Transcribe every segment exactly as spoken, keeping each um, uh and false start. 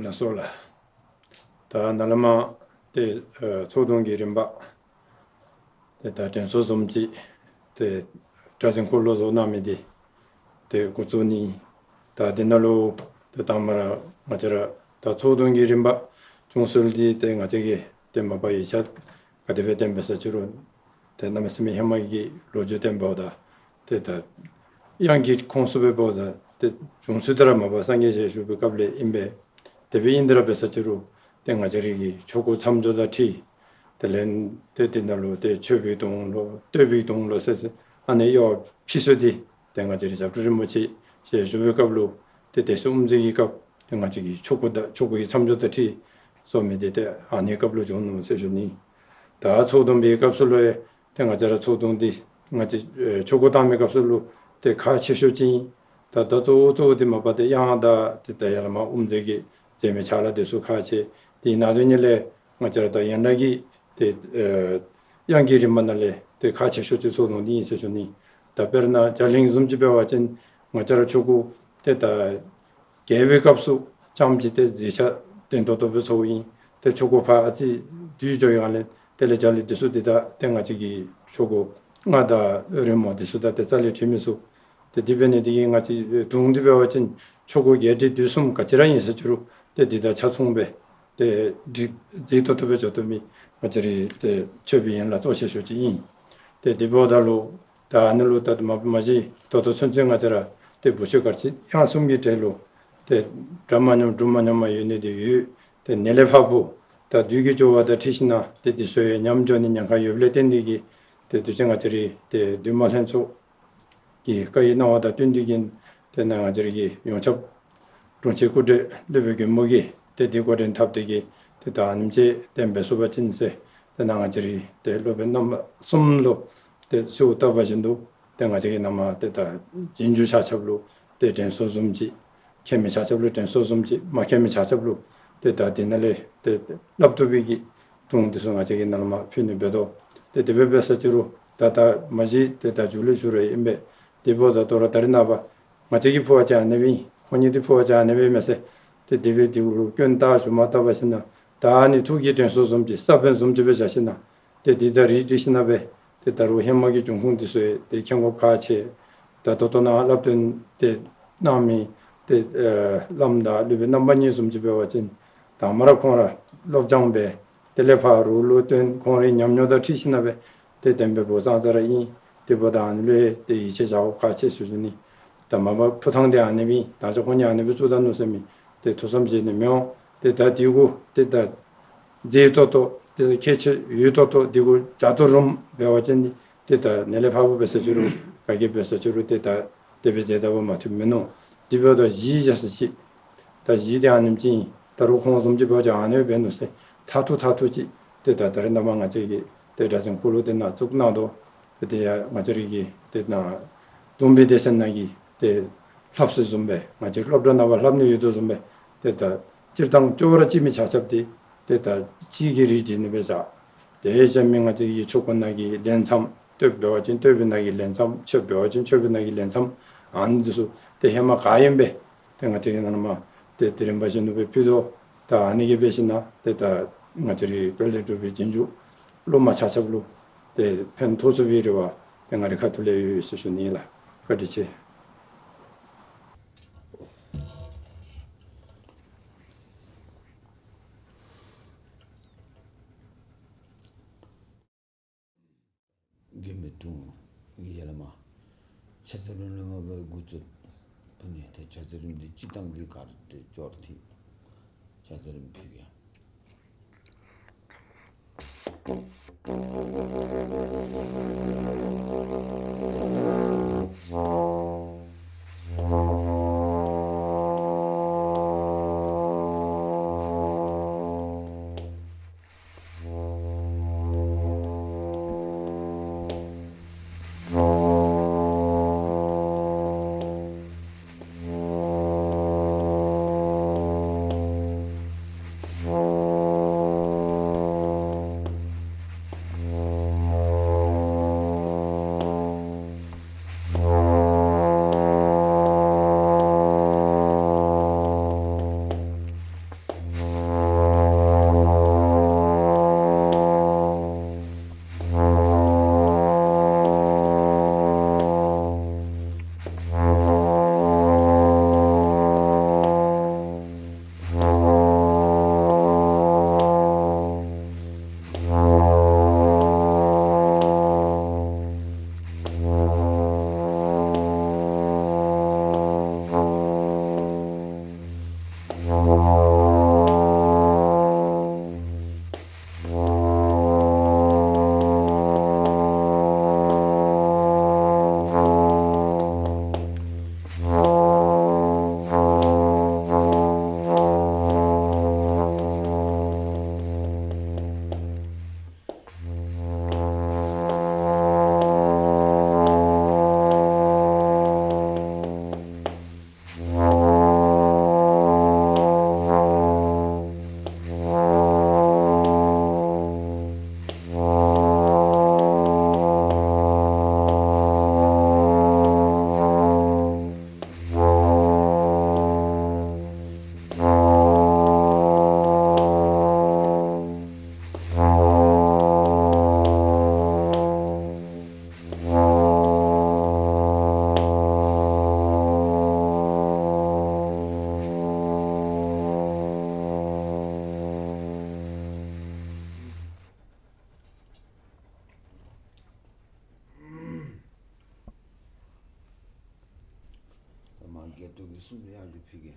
ལགས་སོ་ལགས། ད་ནཱ་ལས་མར་ཏེ་ཨེ་ཚོགས་དུང་གི་རིམ་པ་ཏེ་ད་དྲན་གསོ་བཟུམ་ཅིག་ཏེ་གྲྭ་བཙུན་འཁོར་ལོ་བཟོ་གནང་མི་འདི་ཏེ་འགོ་བཙུགས་ནི། ད་འདི་ནང་ལུ་ཏེ་དང་པ་ར་ང་བཅས་ར་ད་ཚོགས་དུང་གི་རིམ་པ་བྱུང་ཚུལ་འདི་ཏེ་ང་བཅས་ཀྱིས་ཏེ་མ་པ་ཡིག་ཆ་ག་དེ་སྦེ་བཏོན་འབད་ས་ཅི་རུང་ཏེ་གནམ་མེད་ས་མེད་ཧེ་མ་གི་ལོ་རྒྱུས་བཏོན་འབདཝ་ད་ཏེ་ད་དབྱངས་ཀྱི་ཁོངས་སུ་སྦེ་འབདཝ་ད་ཏེ་བྱུང་ཚུལ་འདི་ར་མ་པ་སངས་རྒྱས་ཞལ་བཞུགས་པའི་སྐབས་ལས་ཨིན་པས། དེ་སྦེ་ཨིན་དེ་ར་འབད་ས་ཅི་རུང་ཏེ་ང་བཅས་རའི་གི་ཆོ་ག་མཚམས་སྦྱོར་དང་འཁྲིལ་ཏེ་ལན་ཏེ་འདི་ནང་ལུ་ཏེ་མཆོད་པའི་དུང་ལོ་བསྟོད་པའི་དུང་ལོ་ཟེར་ཟེར་ཨ་ནི་ཡོད་ཕྱིས་སུ་འདི་ཏེ་ང་བཅས་རའི་ཞབས་དྲུང་རིན་པོ་ཆེ་ཞལ་བཞུགས་པའི་སྐབས་ལུ་ཏེ་དེ་ཚུ་དབུ་མཛད་ཀྱི་སྐབས་ཏེ་ང་བཅས་ཀྱི་ཆོ་ག་དང་ཆོ་ག་གི་མཚམས་སྦྱོར་དང་འཁྲིལ་སོང་མི་འདི་ཏེ་ཨ་ནི་སྐབས་ལུ་བྱུང་ནུག་ཟེར་ཞུ་ནི། ད་ཚོགས་དུང་པའི་སྐབས་སུ་ལུ་ཡང་ཏེ་ང་བཅས་ར་ཚོགས་དུང་འདི་ང་བཅས་ཨེ་ཆོ་ག་བཏང་མི་སྐབས་སུ་ལུ་ཏེ་ཁག་ཆེ་ཤོས་ཅིག་ཨིན། ད་ད་གཙོ་བོ་གཙོ་བོ་འདི་མ་པ་ཏེ་དབྱངས་དང་ཏེ་ད་ཡར་ལས་མར་དབུ་མཛད་ཀྱིས་མཛད་མི་ཕྱག་ལཱ་འདི་ཚུ་ཁག་ཆེ། དེ་ནང་དོན་ཉིད་ལས་ང་བཅས་ར་ད་ཡན་ལག་གི་ཏེ་ཨེ་དབྱངས་ཀྱི་རིམ་པ་ནང་ལས་ཏེ་ཁག་ཆེ་ཤོས་ཅིག་ཚོགས་དུང་འདི་ཨིན་ཟེར་ཞུ་ནི། ད་དཔེར་ན་རྒྱ་གླིང་བཟུམ་ཅིག་འབད་བ་ཅིན་ང་བཅས་ར་ཆོ་ག་ཏེ་ད་རྒྱས་པའི་སྐབས་སུ་ཙམ་ཅིག་ཏེ་མཛད་བྱ་བརྟན་ཏོག་ཏོ་སྦེ་ཚོགས་ཨིན། ཏེ་ཆོ་ག་ཕར་ཨ་ཙི་བསྡུས་འགྱོ་བའི་སྒང་ལས་དེ་ལས་རྒྱ་གླིང་འདི་ཚུ་འདི་ད་ཏེ་ང་བཅས་ཀྱི་ཆོ་ག་རྔ་དང་རོལ་མོ་འདི་ཚུ་ད་ཏེ་རྩ་ལས་འཁྲིལ་མི་ཚུགས། ཏེ་དེ་འབད་ནི་འདི་གིས་ང་བཅས་དུང་འདི་འབད་བ་ཅིན་ཆོ་ག་རྒྱས་འབྲིང་བསྡུས་གསུམ་ག་ཅི་ར་ཨིན་ཟེར་ཅི་རུང་ཏེ་འདི་དང་ཆ་མཚུངས་སྦེ་ཏེ་འགྲིག་མཛེས་ཏོག་ཏོ་སྦེ་འགྱོ་བཏུབ་མི་ང་བཅས་རའི་ཏེ་མཆོད་པའི་ཡན་ལག་གཙོ་ཆེ་ཤོས་ཅིག་ཨིན། ཏེ་འདི་འབདཝ་ད་ལུ་ད་ཨ་ནི་ལུ་ད་མ་མ་གཞི་ད་ལྟོ་ཚུན་ཚོད་ང་བཅས་ར་ཏེ་བུ་ཆོས་གར་རྩེ་དབྱངས་གསུམ་གྱི་གྲས་ལུ་ཏེ་གྲ་མ་ཉམས་གྲུ་མ་ཉམས་པར་ཡོད་ནི་འདི་ཡོད། ཏེ་ནད་ལས་ཕར་བུ་ད་དུས་ཀྱི་འགྱུར་བ་དང་འཁྲིལ་ཞིནམ་ལས་ཏེ་འདི་ཚུ་ཡང་ཉམས་འགྱོ་ནི་ཉེན་ཁ་ཡོདཔ་ལས་བརྟེན་འདི་གིས་ཏེ་དུས་ཅི་ང་བཅས་རའི་ཏེ་འདུས་མ་བྱས་ཚོགས་ཀྱི་བཀའ་ཡི་གནང་བ་དང་བསྟུན་འདི་གིས་ཏེ་ནཱ་ང་བཅས་རའི་གི་ཡོངས་ཁྱབ་དྲུང་ཆེན་སྐུ་བགྲེས་སློབ་དཔོན་མགོན་པོ་གིས་ཏེ་འདི་འགོ་འདྲེན་འཐབ་འདི་གིས་ཏེ་ད་ཨ་ནེམ་ཅིག་ཏེ་འབད་ཚུགས་པ་ཅིན་ཟེར་ཏེ་ནཱ་ང་བཅས་རའི་ཏེ་སློབ་དཔོན་རྣམ་པ་གསུམ་ལུ་ཏེ་གསོལཝ་བཏབ་པ་བཞིན་དུ་ཏེ་ང་བཅས་ཀྱིས་ནཱ་མར་ཏེ་ད་རྗེས་འཇུག་ཆ་ཁྱབ་ལུ་ཏེ་དྲན་གསོ་བཟུམ་ཅིག་མཁྱེན་མི་ཆ་ཁྱབ་ལུ་དྲན་གསོ་བཟུམ་ཅིག་མ་མཁྱེན་མི་ཆ་ཁྱབ་ལུ་ཏེ་ད་འདི་ནང་ལས་ཏེ་སླབ་བཏུབ་པའི་གི་དུང་འདི་ཚུ་ང་བཅས་ཀྱིས་ནཱ་ལས་མར་ཕུལ་ནི་འབད་དོ། ཏེ་དེ་སྦེ་འབད་ས་ཅི་རུང་ད་ད་མ་གཞི་ཏེ་ད་མཇུག་ལུ་ཞུ་རུང་ཨིན་པས། དེ་འབདཝ་ད་ད་རུང་ད་རེས་ནངས་པ་ང་བཅས་ཀྱིས་ཕུལ་བ་ཅིན་ཨ་ནེ་སྦེ་ཨིན། ཁོང་གཉིས་ཀྱིས་ཕུལ་བ་ཅིན་ཨ་ནེ་སྦེ་མས་ཟེར་ཏེ་དེ་སྦེ་དེ་ལུ་སྐྱོན་བཏགས་ཞུ་མ་བཏགས་པར་ཞིནམ་ལས་ད་ཨ་ནི་ཐུགས་ཀྱི་དྲན་གསོ་བཟུམ་ཅིག་ས་བོན་བཟུམ་ཅིག་སྦེ་བཞག་ཞིནམ་ལས་ཏེ་འདི་ད་རིས་འདི་ཞིནམ་ལས་སྦེ་ཏེ་ད་རུང་ཧེ་མ་གི་འབྱུང་ཁུངས་འདི་ཚུ་ཡང་ཏེ་མཁྱེན་དགོཔ་ཁག་ཆེ། ད་ད་ལྟོ་ནཱ་སླབ་སྟོན་ཏེ་གནང་མི་ཏེ་ཨེ་བླམ་དང་སློབ་དཔོན་རྣམ་པ་གཉིས་བཟུམ་ཅིག་འབད་བ་ཅིན་དང་པ་ར་ཁོང་ར་སློབ་སྦྱོང་འབད། དེ་ལས་ཕར་རོགས་ལུ་སྟོན། ཁོང་རའི་ཉམས་མྱོང་དང་འཁྲིལ་ཞིནམ་ལས་སྦེ་ཏེ་བསྟན་པའི་བུ་ཙང་ཙ་ར་ཨིན། དེ་འབདཝ་ད་ཨ་ནི་ལུ་ཏེ་ཡིད་ཆེས་བཞག་དགོཔ་ཁག་ཆེ་ཟེར་ཞུ་ནི། ད་མ་པ་ཕུ་ཐང་འདི་ཨ་ནེ་སྦེ་ཨིན། ད་ཅི་ཁོང་གཉིས་ཨ་ནེ་སྦེ་བཙུགས་ད་ནུག་ཟེར་མི་ཏེ་ཐུགས་བསམ་བཞེས་ནི་མི་འོང་། ཏེ་ད་འདི་གུ་ཏེ་ད་མཛེས་ཏོག་ཏོ་ཏེ་ཁྱད་ཆོས་ཡོད་ཏོག་ཏོ་འདི་གུ་བྱ་དོ་རུང་འབད་བ་ཅིན་ཏེ་ད་ནད་ལས་ཕར་བུ་འབད་ས་ཅི་རུང་ག་གིས་འབད་ས་ཅི་རུང་ཏེ་ད་དེ་སྦེ་མཛད་ད་པ་མ་ཐུབ་མིན་ནུག། དེ་འབདཝ་ད་གཞི་བཞག་ས་ཅིག་ད་གཞི་འདི་ཨ་ནེམ་ཅིག་ཨིན། ད་རུང་ཁོང་བཟུམ་ཅིག་འབད་བ་ཅིན་ཨ་ནེ་སྦེ་འབད་ནུག་ཟེར་མཐར་ཐུག་མཐར་ཐུག་ཅིག་ཏེ་ད་ད་རེས་ནངས་པ་ང་བཅས་ཀྱི་ཏེ་གྲྭ་བཙུན་འཁོར་ལོ་འདི་ནཱ་བཙུགས་གནང་དོ། ཏེ་དེ་ཡང་ང་བཅས་རའི་གི་ཏེ་ནཱ་གདུང་བའི་སྡེ་ཚན་ནང་གི་ཏེ་ལྷབ་སྲོལ་བཟུམ་སྦེ་ང་བཅས་སློབ་གྲྭ་ནང་པ་ལྷབ་ནི་ཡོད་དོ་བཟུམ་སྦེ་ཏེ་ད་སྤྱིར་བཏང་ཅོག་ར་གཅིག་མི་ཆ་ཁྱབ་འདི་ཏེ་ད་གཅིག་གི་རིགས་འདི་ཨ་ནེ་སྦེ་བཞག། དེ་བཞིན་མི་ང་བཅས་ཀྱི་ཆོ་ག་ནང་གི་ལེན་མཚམས་བསྟོད་འབད་བ་ཅིན་བསྟོད་པའི་ནང་གི་ལེན་མཚམས་མཆོད་འབད་བ་ཅིན་མཆོད་པའི་ནང་གི་ལེན་མཚམས་ཨ་ནི་འདི་ཚུ་ཏེ་ཧེ་མ་ག་ཨིནམ་སྦེ་ཏེ་ང་བཅས་ཀྱིས་ནཱ་མར་ཏེ་དེ་རིམ་པ་བཞིན་དུ་སྦེ་ཕུལ་དོ། ད་ཨ་ནི་གིས་འབད་ཞིནམ་ལས་ཏེ་ད་ང་བཅས་རའི་དཔལ་ལྡན་འབྲུག་པའི་རྗེས་འཇུག་སློབ་མ་ཆ་ཁྱབ་ལུ་ཏེ་ཕན་ཐོགས་ཚུགས་པའི་རེ་བ་ཏེ་ང་རའི་ཁ་ཐུག་ལས་ཡོད་ཟེར་ཞུ་ནི་ལགས། བཀའ་དྲིན་ཆེ། མགོན་པོའི་དྲུང་གི་ཡར་ལས་མར་ཕྱག་འཚལ་རིམ་ལས་མར་འབད་འགོ་བཙུགས། ད་ནི་ཏེ་ཕྱག་འཚལ་རིམ་འདི་སྤྱིར་བཏང་གི་ག་ར་ཏེ་འབྱོར་ཏེ་ཕྱག་འཚལ་རིམ་ཕུལ་གེ། དུ་གི་གསུམ་ལ་ཡང་ལུ་ཕུལ་གེ།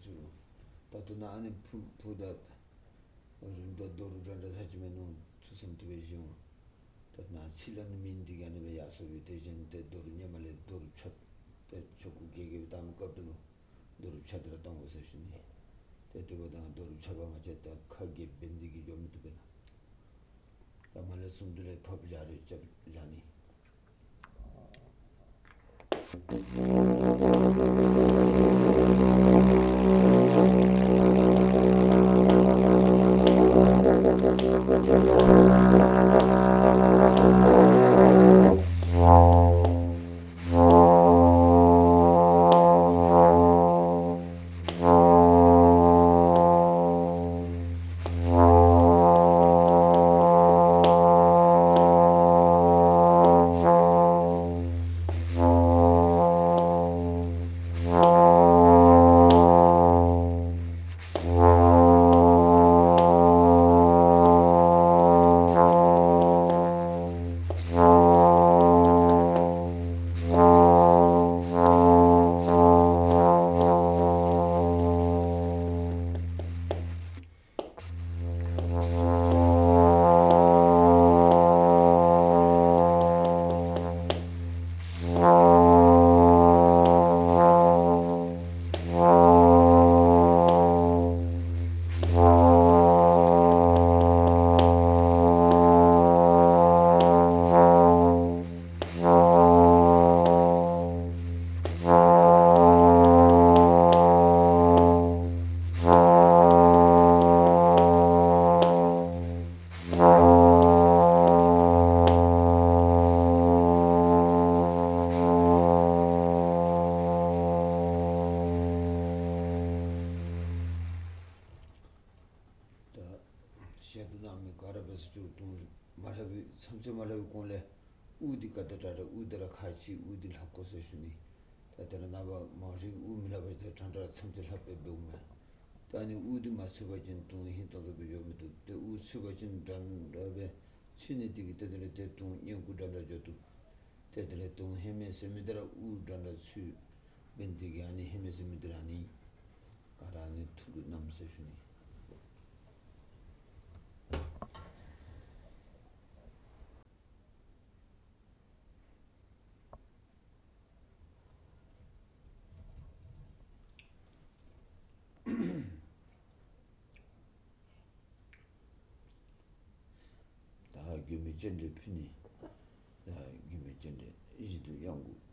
ད་ལྟོ་ནཱ་ཨ་ནི་ཕུ་ཕུ་ད་རིམ་གྲོ་རྡོ་རུག་འདྲ་འདྲ་ཚར་ཅིག་མེན་ནུག། ཐུགས་བསམ་བཏོན་སྦེ་བཞེས་འོང་། ད་ནཱ་ཕྱི་ལ་ནི་མེན། འདི་ག་ནི་སྦེ་ཡར་སོང་སྦེ་དེ་བཞིན་ཏེ་རྡོ་རུག་སྔོན་མ་ལས་རྡོ་རུག་ཕྱག་ཏེ་ཆོ་ག་རྒྱས་རྒྱསཔ་བཏང་མི་སྐབས་དེ་ལུ་རྡོ་རུག་ཕྱག་དེ་ར་བཏང་དགོ་ཟེར་ཞུ་ནི། ཏེ་དེ་འབདཝ་ད་རྡོ་རུག་ཕྱག་པ་ང་བཅས་ད་ཁ་གིས་འབད་ནི་དེ་གིས་འགྱོ་མི་བཏུབ་པས་ལགས། ད་མར་ལས་གསུམ་དེ་ལས་ཕབ་བཞག་རེ་རྐྱབ་བཞག་ནི། ད་ཞལ་དུ་གནང་མི་ག་ར་འབད་སོ་ཅི་རུང་དུང་མ་ལྷབ་པའི་མཚམས་ཚོད་མ་ལྷབ་པའི་གོང་ལས་དབུགས་འདི་ག་དེ་དྲག་དྲག་དབུགས་འདི་ར་ཁ་ཕྱེ་དབུགས་འདི་ལྷབ་དགོ་ཟེར་ཞུ་ནི། ད་དེ་ར་ནངས་པ་མང་རིགས་དབུགས་མི་ལྷབ་པ་ཅིན་ད་ཕྲང་ཕྲང་མཚམས་ཚོད་ལྷབ་སྦེ་འབདཝ་མས། ད་ཨ་ནི་དབུགས་འདི་མ་ཚུད་པ་ཅིན་དུང་ཧིང་ཏོང་ཏོ་སྦེ་འགྱོ་མི་བཏུབ། ཏེ་དབུགས་ཚུད་པ་ཅིན་འདྲན་འདྲ་སྦེ་ཚུད་ནི་དེ་གིས་ཏེ་དེ་ལས་ཏེ་དུང་སྔོན་འགོག་འདྲན་འདྲ་འགྱོ་བཏུབ། ཏེ་དེ་ལས་དུང་ཧེ་མའི་ཟེར་མི་འདི་ར་དབུགས་འདྲན་འདྲ་ཚུད་འབད་ནི་དེ་གིས་ཨ་ནི་ཧེ་མའི་ཟེར་མི་འདི་ར་ཨ་ནི་ག་ར་ཨ་ནི་ཐུགས་ལུ་བསྣམ་ཟེར་ཞུ་ནི། ད་མགོནམ་སྤྱན་འདྲེན་ཕུལ་ནི། ད་མགོནམ་སྤྱན་འདྲེན་བཞི་བསྡུ་གཡང་འགུགས།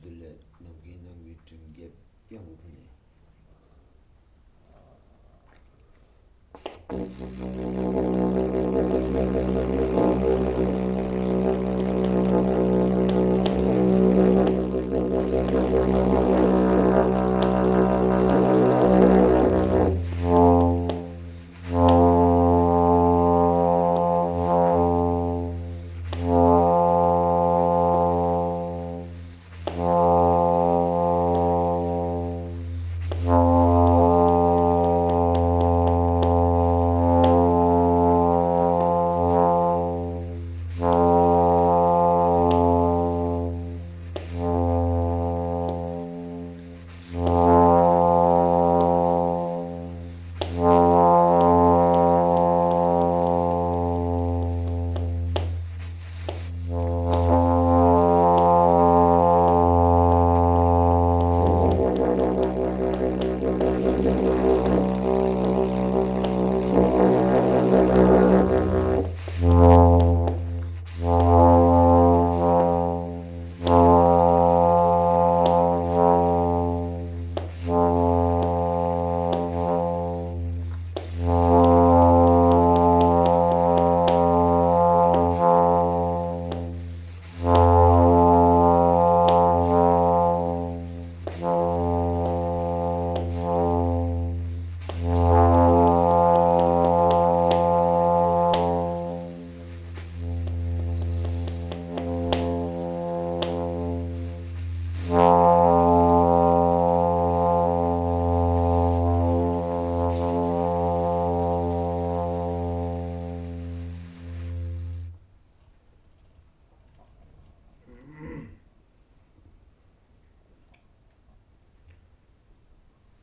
དེ་ལས་ནམ་མཁའི་ནང་གི་སྤྲིན་རྒྱབ་དབྱངས་ཀྱི་ཁུངས་ནས།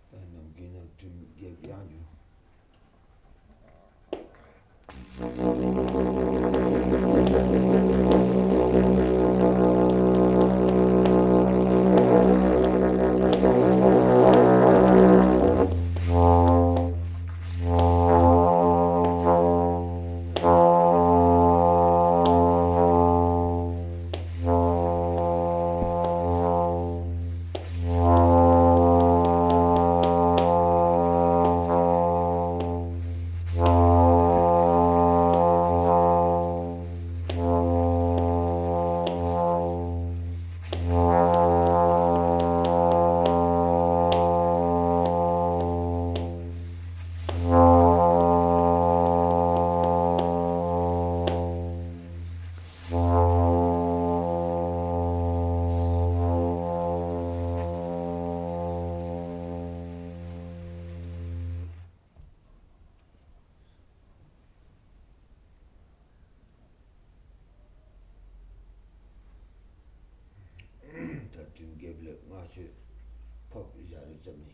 ད་ནམ་མཁའི་ནང་སྤྲིན་རྒྱབ་དབྱངས་ཀྱི། ད་སྤྲིན་རྒྱབ་ལས་སྔགས་མཆོད་ཕབ་བཞག་རེ་རྐྱབ་ནི།